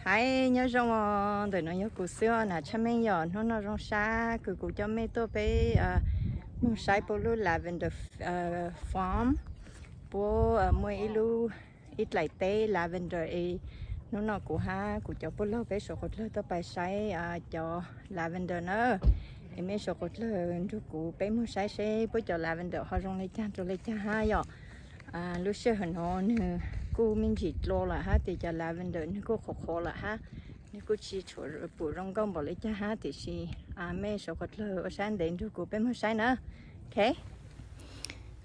Ai, nyob zoo os, ntawm no yog kuv xwb os, Nam Tshaj Meej yom. Hnub no zoo sab kws kuv coj mej tuaj peb moog saib puab lub lavender farm. Puab muaj ib lub, ib dlaim teb lavender es hnub no kuv hab kuv cov puj laug peb suav quas dlawg tuaj pais saib cov lavender na. Es mej suav quas dlawg nrug kuv peb moog saib seb puab cov lavender ho zoo le caag rua le caag hab yom. Lub sij hawm no nwg kuj me ntsis dlua lawm hab tes cov lavender nwg kuj qhuav qhuav lawm hab, nwg kuj tsi tshuav pum zoo nkauj npaum le caag hab, tiam sis mej suav quas dlawg ua sab ntev nrug kuv peb moog saib na. Ok.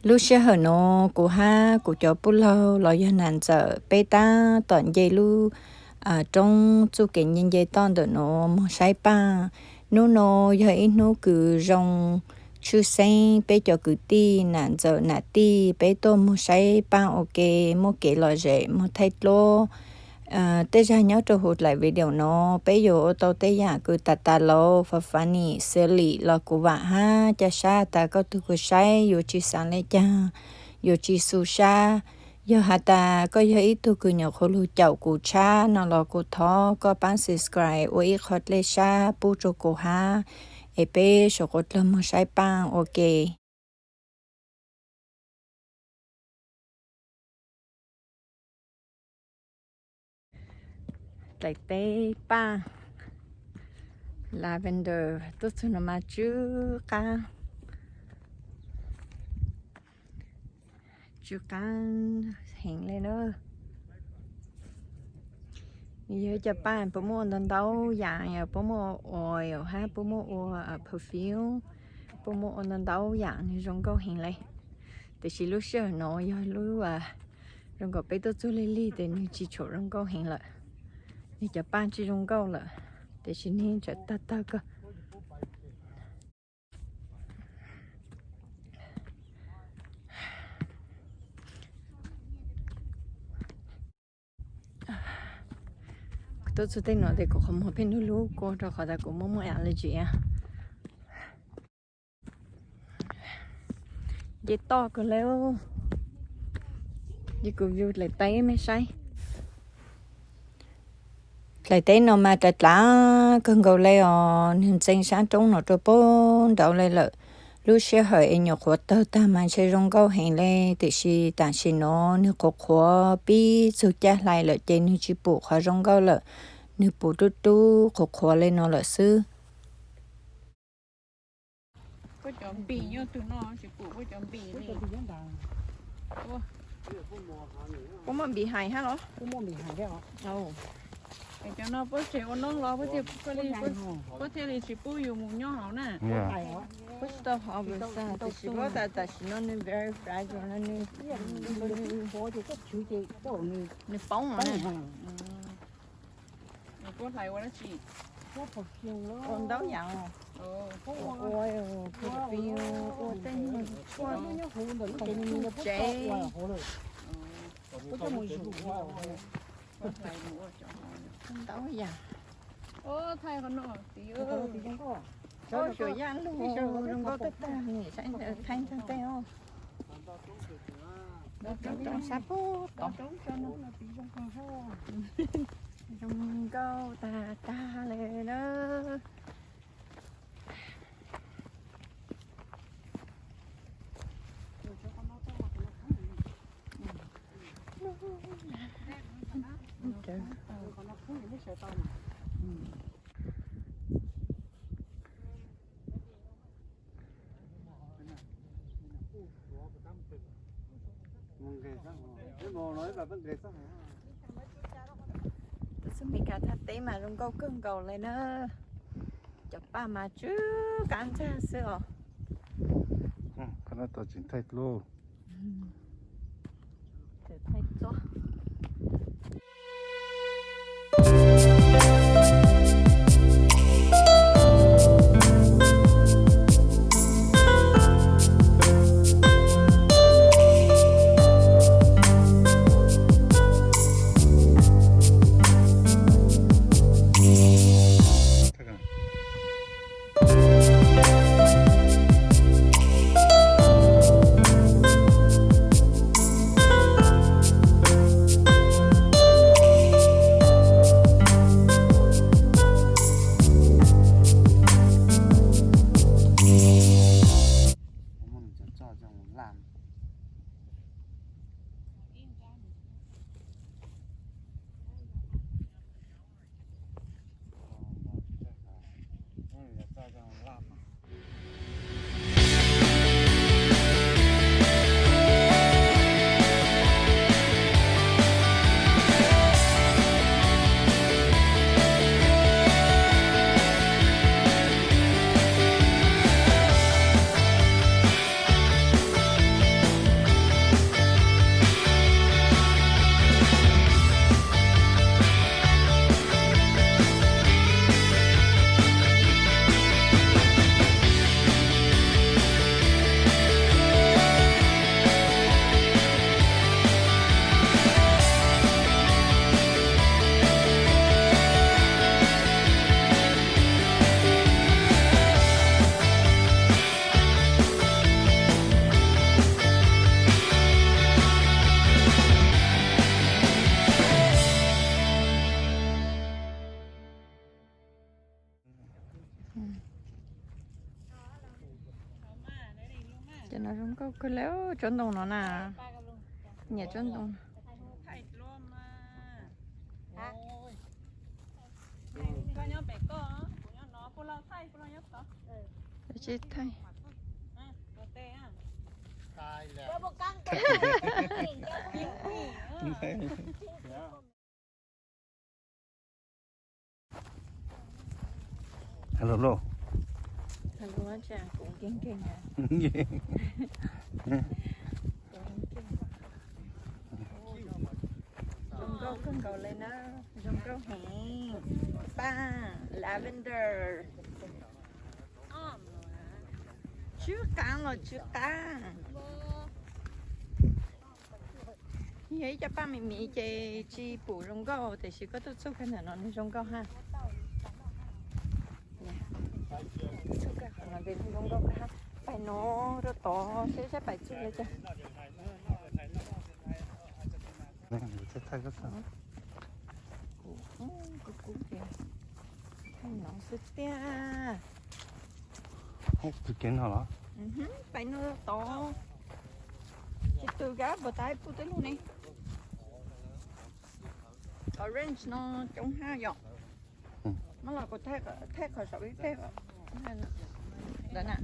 Lub sij hawm no kuv hab kuv cov puj laug los yog nam ntxawm peb tab tom nce lub roob txuj kev nce nce toj ntawm no moog saib paaj. Nub no yog ib hnub kws zoo tshwj xeeb, peb cov kwv tij nam ntxawm nam tij peb tuaj moog saib paaj ua ke, muaj kev lom zem moog thaij duab. Tej zag nyob rua huv dlaim video no peb yuav ua tau tej yaam kws tas tas laus, funny, silly los kuv vaam hab ca sab tas koj tug kws saib yuav tsi xaav le caag, yuav tsi xu sab. Yog has tas koj yog ib tug kws nyuam qhuav lug caum kuv tshab no los kuv thov koj paab subscribe ua ib qho dlej sab pub rua kuv hab, es peb suav quas dlawg moog saib paaj ua ke. Dlaim teb paaj lavender tuaj txug no mas tsw qab, tsw qab heev le na. Yog cov paaj puab muaj ntau ntau yaam, puab muaj ua oil hab puab muaj ua perfume, puab muaj ua ntau ntau yaam, nwg zoo nkauj heev le. Tiam sis lub sij hawm no yog lub zoo nkaus peb tuaj txug lig lig tes nwg tsi tshuav zoo nkauj heev lawm. Nwg cov paaj tsi zoo nkauj lawm, tiam sis nwg tseem tawg tawg kawg. Kuv tuaj txug tej no tes kuv qhov muag pheej lub lub kua rua qhov tas kuv muaj muaj allergy. Nce toj kawg le, ces kuv view dlaim teb mej saib. Dlaim teb no mas dlav dlav kawg nkaus le os, nwg ntxeev sab roob no rua puag nraud le lawm. Lub sij hawm es nyuam qhuav tawg tag mas ntshe zoo nkauj heev le, tiam sis tam sim no nwg qhuav qhuav pib txug caj hlais lawm ces nwg tsi pum qhov zoo nkauj lawm, nwg pum dub dub qhuav qhuav le no lawm xwb. Puab cov npis nyob tug no tsis pum puab cov npis li. Puab muaj npis hais hab los? Es cov no puab tseg ua noob los puab thiaj li tsis pub yus mus nyob hauv na. Puab tsis tau hov, tam sim no nwg very fragile no, nwg poob os. Puab hlais ua dab tsi? Ua ntau yaam, ua perfume, ua tej, ua khoom tsev, ntau yaam. Ua suav yaj lug zoo nkauj tag tag, saib thaij tag tej os. Roob sab puag tod zoo nkauj tag tag le na. Tuaj txug Meskas thaj teb mas zoo nkauj kawg nkaus le na. Cov paj mas tsw qab ntxag xwb os. Tseem thaij dluab. Cov no zoo nkauj kawg li, tsob ntoo no na. Nyiam tsob ntoo. Tsis thaij. Hello, hello. Hello, kuv nkeeg nkeeg. Zoo nkauj kawg nkaus li na, zoo nkauj heev. Paj lavender. Tsw qab los tsw qab. Yog ib co paj me me ces tsis pum zoo nkauj, tiam sis koj tuaj txug kiag ntawm no nws zoo nkauj ha. Txug kiag qhov no ces zoo nkauj kawg ha. Pais no rau tod seb saib pais txug li cas. Kub kub ces thaij no xwb tiag. Tus kev no los? Pais no tod. Tsis tu kab puas tais pub tej lug ne. Orange no coob hab yom. Muab los kuv thaij qhov saum ib teg ntawd na.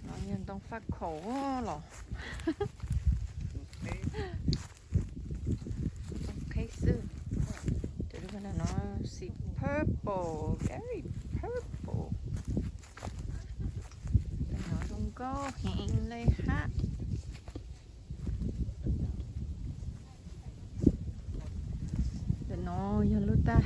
No yog ntoo faj khaum los. Ntoo qheb xwb. Tus no xim purple, very purple. Tus no zoo nkauj heev li hab. Tus no yog lub tag.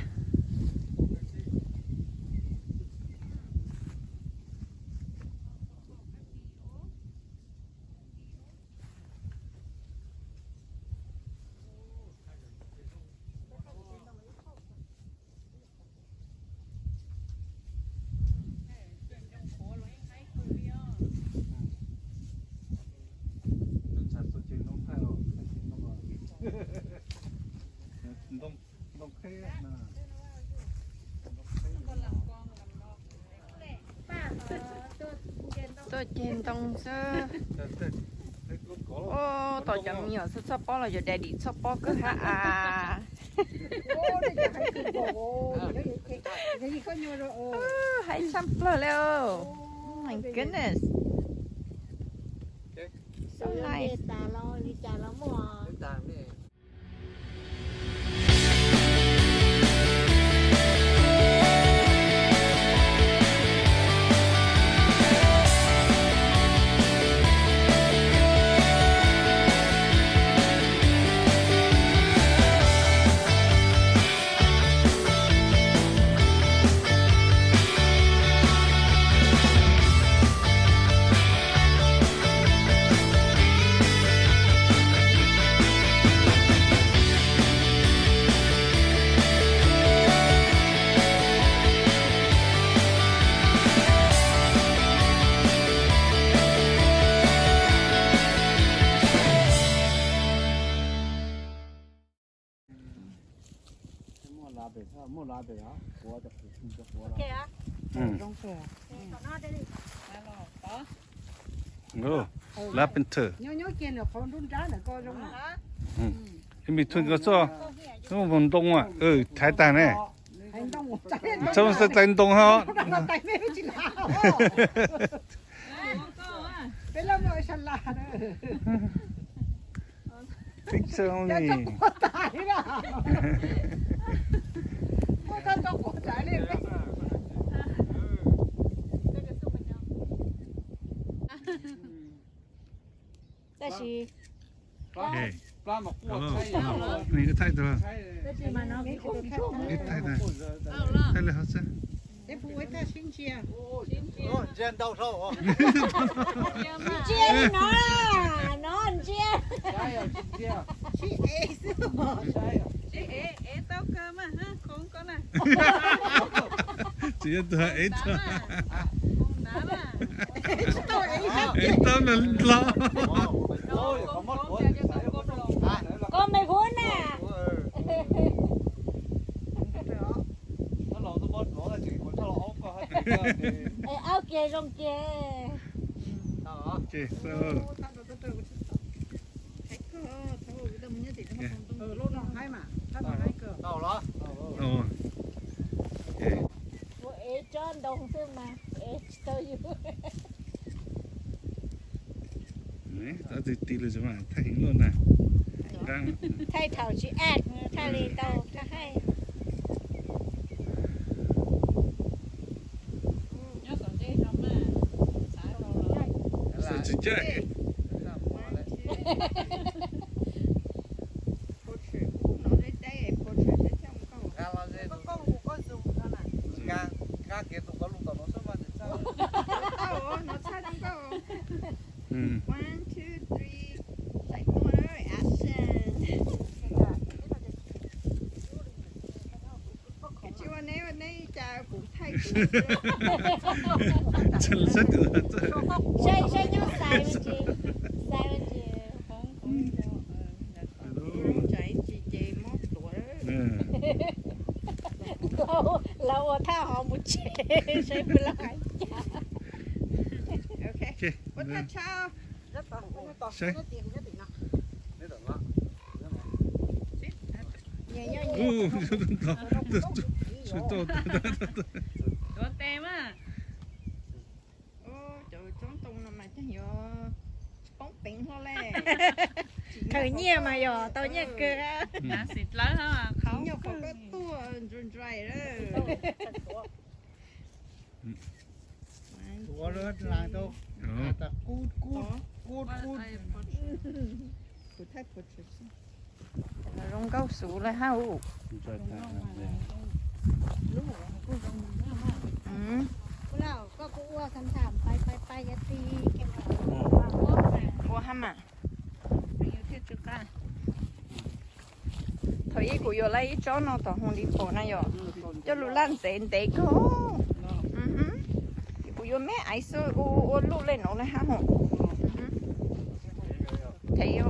Tuaj ceg ntoo xwb. Ua, tom cov me nyuam xwb txhoj pob los yog daddy txhoj pob kawg hab as. Hais tshaj plawg li. Oh my goodness. So nice. Lavender. Ib me thuj ko txoj, mus ntoo, thaiv tag ne. Txhob xav txais ntoo ho. Picture only. Tab sis, nws thaij tau, wb thaij tau, thaij li hov xwb. Ntsia li no, no ntsia. Tsis ev, ev tau kawg mas, khoov koj na. Tsis yog tus ev tau. Ev tau nws los. Koj me huv na. Es aub kiag zoo kiag. Ua ev tsob ntoo xwb mas ev tsis tau yus. Tab tis tis lawm mas thaij heev luaj na. Thaij thaum tsis ac, thaij li tau thaij. Xav tsis caij. One, two, three, action. Tsis ua neb, ua neb cas kuv thaij kuv. Saib, saib nyob xais me ntsis, xais me ntsis. Tsis ces mob tuav. Lawv ua thaj hov mus tsev, saib puas laj hais cas. Ua thaj tshaj. Saib. Tuav tes mas. Cov tsob ntoo no mas cog yuav tsis poob peev hlo le. Khawm nyiaj mas yog tau nyiaj kawg. Xim dlawb qhov koj tuaj ntsais ntsais lawm. Zoo nkauj xwb lawm hab. Ua hab mas. Thaum ub kuv yuav lawm ib tsob no tom hoo li pom na yom, coj lug laj ntxeev ntev kawg. Kuv yuav me aiv xwb ua luj le nuav le hab hov. Thev,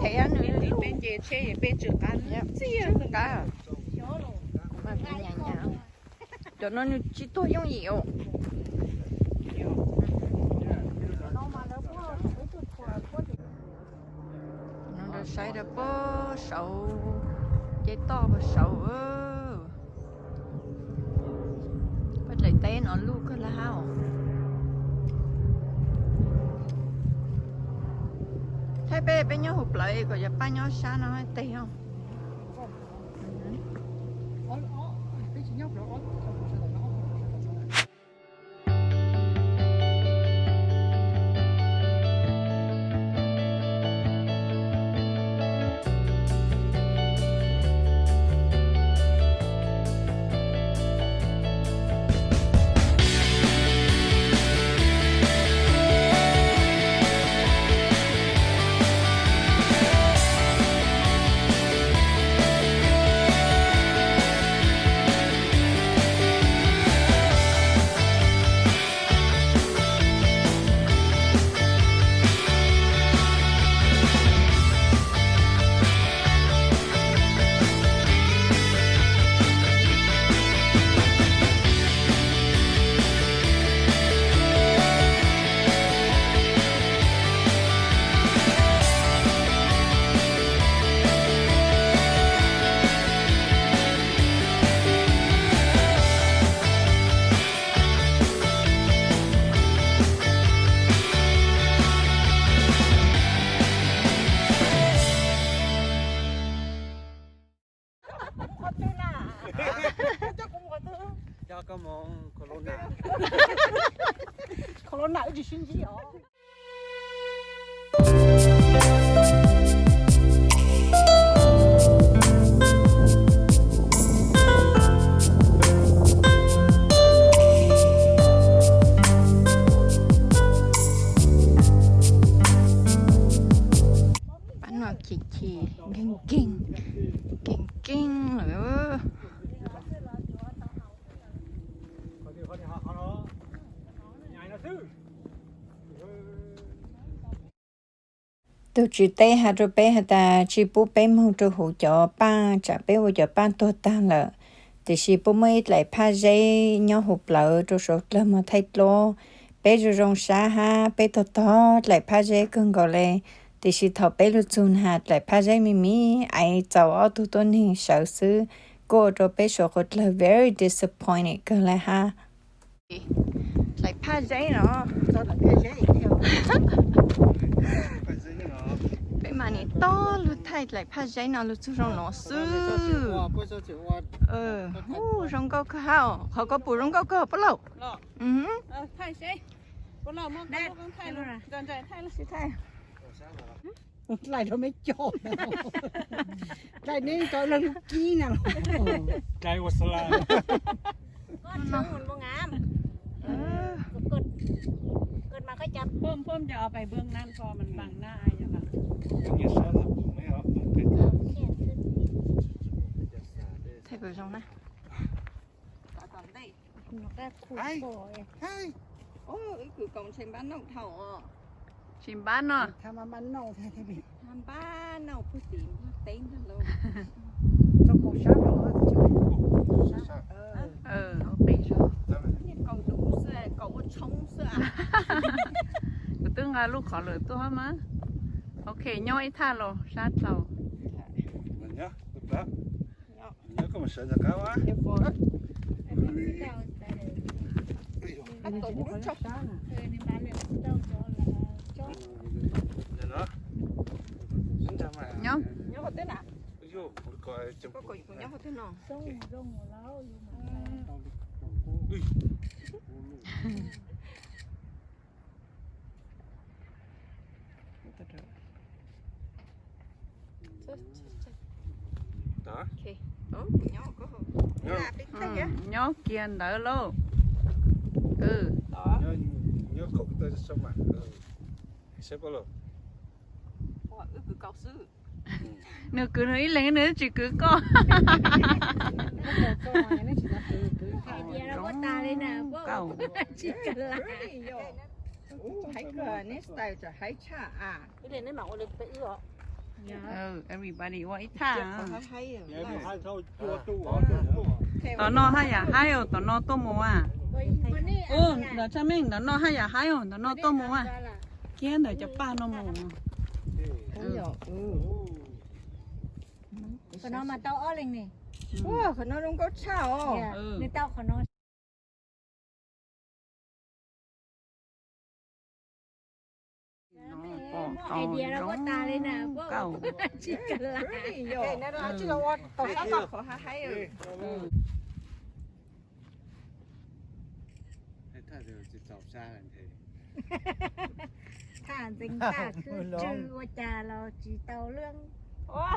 thev nws li peb nce tsheb peb tsw qab txiaj qab. Cov no nws tsis tuag yooj yim os. Saib rau puag saud, ces toj puag saud. Paj dlaim teb no luj kawg le hab os. Thaij peb, peb nyob huv plawv kom cov paj nyob sab no teg os. Coj koj mus Corona. Corona wb tsis sib ntsib os. Tus tswv teb has rau peb has tas tsis pub peb moog rua huv cov paaj, tsam peb ua cov paaj tuag taag lawm. Tiam sis puab muaj ib dlaim phaj zeb nyob huv plawv rua suav dlawg moog thaij dluab. Peb zoo zoo sab hab peb tog tog dlaim phaj zeb kawg nkaus le. Tiam sis thaum peb lug txug na has dlaim phaj zeb me me, aiv txaus ob tug tuab neeg sawv xwb, kuj ua rua peb suav dlawg very disappointed kawg le hab. Dlaim phaj zeb no. Peb mas nim tog lug thaij dlaim phaj zeb no lug txug zoo no xwb. Hu, zoo nkauj kawg hab, qhov ko pum zoo nkauj kawg puab lauj. Dlaim rau me coj. Dlaim neb rau lub kib na. Thaij pem zoo na. Wb kws kaus ntshe npab nauj dhau os. Tsis npab no. Npab nauj puag tim npab teb ntag lauj. Kaus dub xwb, kaus ua tshoob xwb. Kuv twb nqa lub qhov lawm tuaj mas. Ok, nyob ib thaj los sab dlhau. Nyob. Nyob kiag ntawd lauj. Nws kwv nws ib leeg, nws tsis kwv koj. Everybody ua ib thaj. Tom no haj yam haib os, tom no tuaj mus a. Ntawm Tshaj Meej, ntawm no haj yam haib os, ntawm no tuaj mus a. Kiag ntawm cov paj no mus. Qhov no mas tau ob leeg ne. Qhov no zoo nkauj tshaj os. Nws tau qhov no. Thaj ntxeev tag khwb tsw ua cas los tsis tau lwb. Ua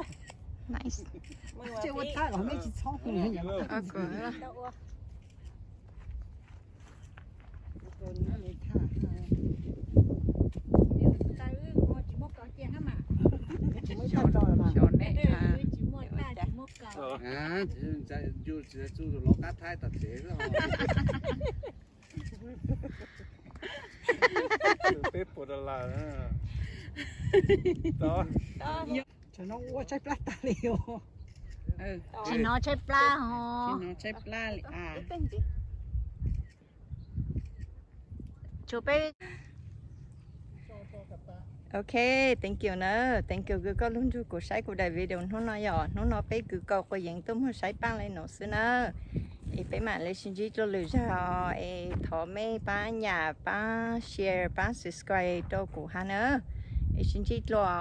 thaj los mej tsis txhob hu. Peb puas dollar na? Tsis hnov tshaib plab tag li os. Tsis hnov tshaib plab os. Tsis hnov tshaib plab li as. Tshuav peb. Ok, thank you na, thank you kws koj lug nrug kuv saib kuv daim video hnub no yom. Hnub no peb kws kaus quas yeev tuaj moog saib paaj le nuav xwb na. Es peb mam le sib ntsib dlua lwm zag, es thov mej paab nyam, paab share, paab subscribe rau kuv hab na. Es sib ntsib dlua.